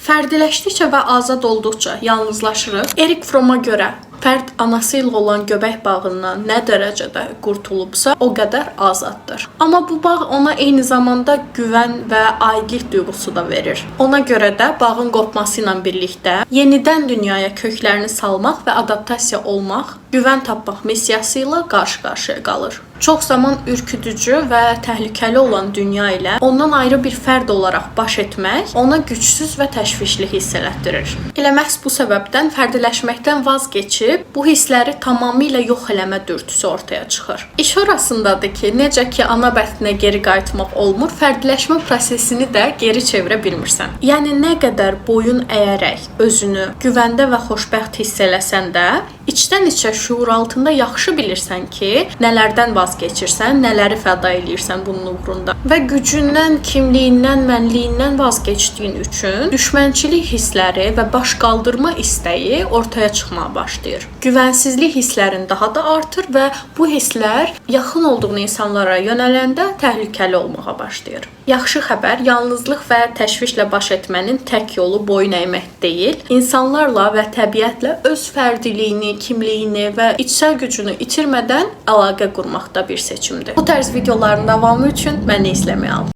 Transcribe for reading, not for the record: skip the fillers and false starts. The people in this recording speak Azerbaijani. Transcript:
Fərdiləşdikcə və azad olduqca yalnızlaşırıq. Erik Fromm'a görə fərd anası ilə olan göbək bağından nə dərəcədə qurtulubsa, o qədər azaddır. Amma bu bağ ona eyni zamanda güvən və aidlik duyğusu da verir. Ona görə də bağın qopması ilə birlikdə yenidən dünyaya köklərini salmaq və adaptasiya olmaq, güvən tapmaq missiyası ilə qarşı-qarşıya qalır. Çox zaman ürküdücü və təhlükəli olan dünya ilə ondan ayrı bir fərd olaraq baş etmək ona gücsüz və təşvişli hiss elətdirir. Elə məhz bu səbəbdən fərdiləşməkdən vaz keçib bu hissləri tamamilə yox eləmə dürtüsü ortaya çıxır. İş orasındadır ki, necə ki ana bətninə geri qayıtmaq olmur, fərdiləşmə prosesini də geri çevirə bilmirsən. Yəni nə qədər boyun əyərək özünü güvəndə və xoşbəxt hiss eləsən də, içdən-içə şuur altında yaxşı bilirsən ki, nələrdən vaz keçirsən, nələri fəda eləyirsən bunun uğrunda və gücündən, kimliyindən, mənliyindən vaz keçdiyin üçün düşmənçilik hissləri və baş qaldırma istəyi ortaya çıxmağa başlayır. Güvənsizlik hisslərin daha da artır və bu hisslər yaxın olduğun insanlara yönələndə təhlükəli olmağa başlayır. Yaxşı xəbər, yalnızlıq və təşvişlə baş etmənin tək yolu boyun əymək deyil, insanlarla və təbiətlə öz fərdiliyini, kimliyini və içsel gücünü itirmədən əlaqə qurmaq da bir seçimdir. Bu tərz videoların davamı üçün məni izləməyi al.